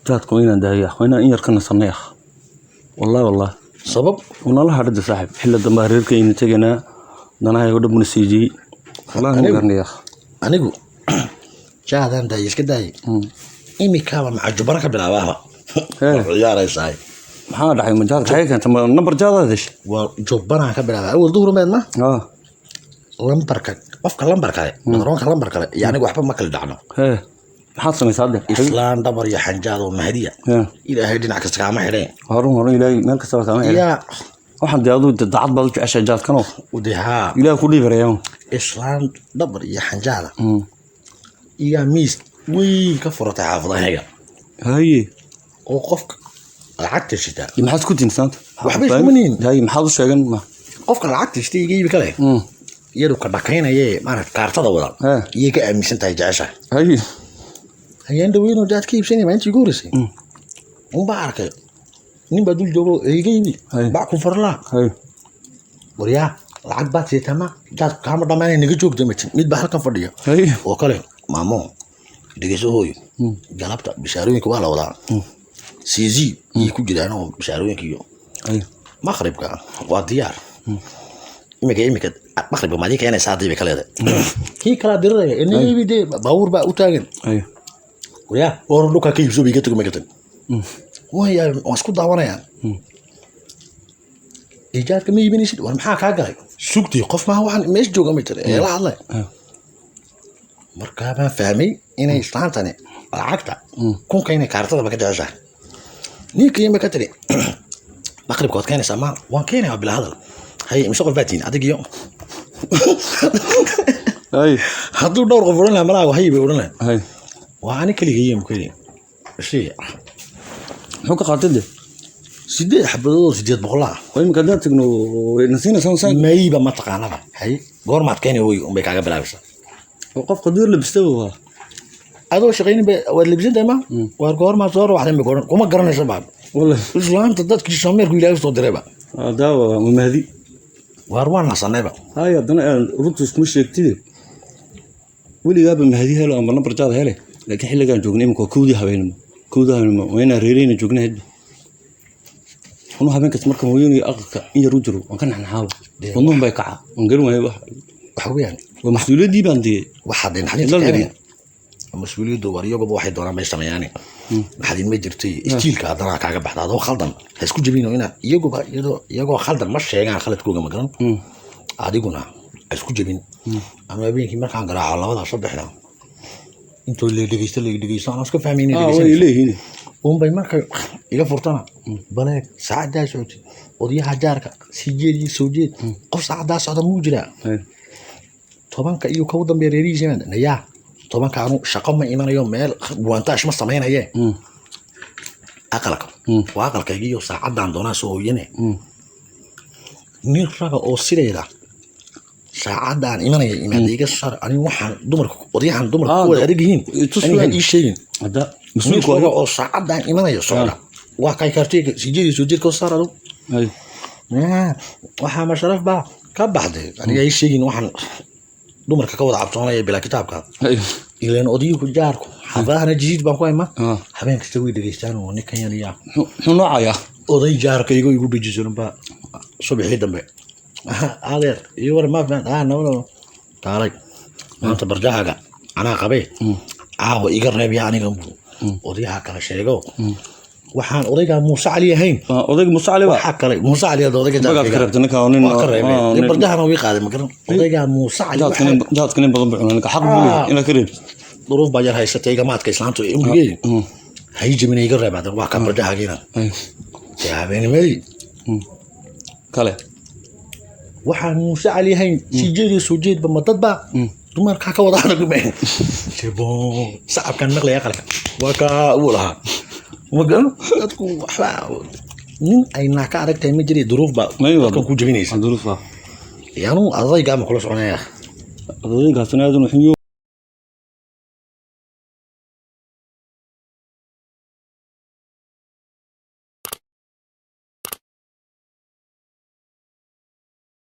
Jaadka waa inaan daaya, waa inaan in yar ka nasanay akh. Wallahi wallahi. Sabab? Unala hadhada saaxib, xilli dambe reerkayna teganaa, danahayago dhan buna siijiyey. Wallahi ma garanay akh. Anigu jaadaan daayay, iska daayay. Imikaaba macajubana ka bilaabaaba. Hee. Ciyaaraysaay. Maxaa dhacay? Ma jaadka xagee keentay? Ma nambar jaadaad heshay? Waa jubbanaa ka bilaaba awal duhur meed ma. Lambarka qofka lambar kale, madaroonka lambar kale iyo anigu waxba ma kala dhacno. Hee, maxaad samaysaa hadde? Islaan dhabar iyo xanjaad oo mahadiya. Ilaahay dhinac kasta kaama xidheen. Horun horun, Ilaahay meel kastaba kaama xidhay. Yaa. Waxaan dee aduu dee daacad baad u jeceshahay jaadkanoo. Ude haa. Ilaah ku dhiibaraya. Islaan dhabar iyo xanjaada iyaa miis weyn ka furatay xaafadahayaga. Haye. Oo qofka lacagta shitaa. Iyo maxaad ku tihin saanta? Waxba iskuma nihin. Haye, maxaad u sheegan ma? Qofka lacagta shita iga iibi kale. Iyadu ka dhakaynayee maarata kaartada wada. Iyay ka aaminsan tahay jeceshahay. Haye. Hayaan dhaweynoo jaad ka iibsanaya maalintii ugu horreysay. Unbaa arkay nin baa dul joogo ee iga iibi. Bac ku farlaa. Haye. Waryaa, lacag baad siitaa ma jaad kaama dhamaanay, naga joogta matin mid baa halkan fadhiya. Haye. Oo kale maamo, dhegeyso hooyo, galabta bishaarooyinka waa la wadaa, cz iyay ku jiraan oo bishaarooyinka iyo Haye. Maqribka waa diyaar. Imika maqribka maadii keenaysaa haddii bay ka leedahay kii kalaa diriraya inaga iibi dee, baabuur baa u taagan. Haye. Waryaa, war dhulkaa ka iibso bay ka tago, ma ka tag. Waya waan isku daawanayaa. Ijaadka ma iibinaysid, war maxaa kaa galay? Sugtii qof maaha waxaan meesha jooga ma jira ee la hadlay. Markaa baan fahmay inay islaantani lacagta kunka inay kaartadaba ka jeceshahay. Ninkii ma ka tiri maqribka waad keenaysaa? Ma waan keenayaa bilaa hadal. Hay, mise qof baa tihin adig iyo? Haye. Hadduu dhowr qof odhan lahaa malaago hay bay odhan lahaa. Haye. Waa ani keligay mukeli shi. Muxuu ka qaatay de? 8 xabadood oo 800 ah. Oo imika haddaan tagno way nasiinaysaa saan? Mayba ma taqaanaba. Hay, goormaad keenay hoy unbay kaaga bilaabaysaa. Oo qof qadir labistaba waa. Adoo shaqaynin ba waad labsan tahay ma waar goormaad soo rawaxday bay goran, kuma garanaysa baa. Wallahi. Islaanta dadkii soomeerku Ilaahay soo dirayba. Daawa waa mahdi. Waar waan nasanayba. Haye, haddana aan runta iskuma sheegtide, weligaaba mahdi helo amba nambar jaad hele, laakiin xilligaan joognay imika waa 1-dii habeenimo, 1-dii habeenimo waa inaan reereyna joognay hadba. Anu habeen kasta markaan hooyanayo aqalka in yar u jiro waan ka naxnaxaaba, wadnuhun bay kacaa, waan garan waayay wax. Waxa weeyaan waa mas-uuliyaddii baan dee. Waxaa dee naxdinta Ilal keenaya mas-uuliyaddu. War iyaguba waxay doonaan bay sameeyaane, naxdin ma jirtay. Istiilka haddana kaaga baxda adoo khaldan ha isku jebino inaad iyaguba iyadoo iyagoo khaldan ma sheegaan khaladkooga, ma garan. Adiguna ha isku jebin. Ama habeenkii markaan garaaco labada saddexda intoo la dhegeysto la dhegeysto anaa iska fahmayna. Way Dhegeysanayso. leeyihiin. Unbay markay iga furtana baleeg saacaddaa socotay odayaha jaarka sii jeed iyo soo jeed, qof saacaddaa socda muu jiraa? Haye. 10-ka iyo ka u dambeeya reerihiisa imaada nayaa 10-ka anu shaqo ma imanayo, meel guwantaash ma samaynaye. Aqalka waa aqalkayga iyo saacaddaan doonaa soo hooyane. Nin raga oo sidayda saacaddaan imanaya imaada iga sar. Ani waxaan dumarka odayahan dumarka ku wada adag yihiin tus aniga weyn. Ii sheegin. Hadda nin mas-uulku raga waa oo saacaddaan imanaya socda waa kay kaarteyga sii jeed iyo soo jeed ka saar adu. Haye. Waxaa ma sharaf baa ka baxday? Aniga ii sheegin waxaan dumarka ka wada cabsoonaya bilaa kitaabka. Haye. Ilaan odayuhu jaarku xaafadahana jadiid baan ku hayma. Habeen kasta way dhegeystaan oo ninkan yaniyaa. Muxuu noocayaa? Oday jaarkaygo igu dhejisan baa subaxii dambe, adeer iyo war ma fiican ah nabada taalay maanta barjahaga anaa qabee, caawa iga reeb yaa aniga odayaha kala sheego waxaan odaygaa Muuse Cali ahayn. Odayga Muuse Cali baa waxaa kale Muuse Cali hadda odayga magaad ka jaarkayga reebtay ninka oo nin waa ka reebay. Nin Barjahana wii qaaday, ma garan odaygaa Muuse Cali. Jaadka nin badan buu cunaa ninka, xaq buu leeyahay inaad ka reebtid. Duruuf baa yar haysatay igamaadka islaantu imrigee hay jabina iga reeb hadan waa ka barjahagiina. Dee habeenimadii kale waxaan Muuse Cali ahayn sii jeed iyo soo jeedba ma dad baa dumarkaa ka wada adag ma jebo sacabkan maqlaya aqalka waa kaa uu lahaa, ma garan dadku waxba nin ay naa ka adag tahay ma jiray, duruuf baa dadkan ku jebinaysa. Duruuf baa. Yaanu adaygaa ma kula soconaya? Odaygaasina aad u xun.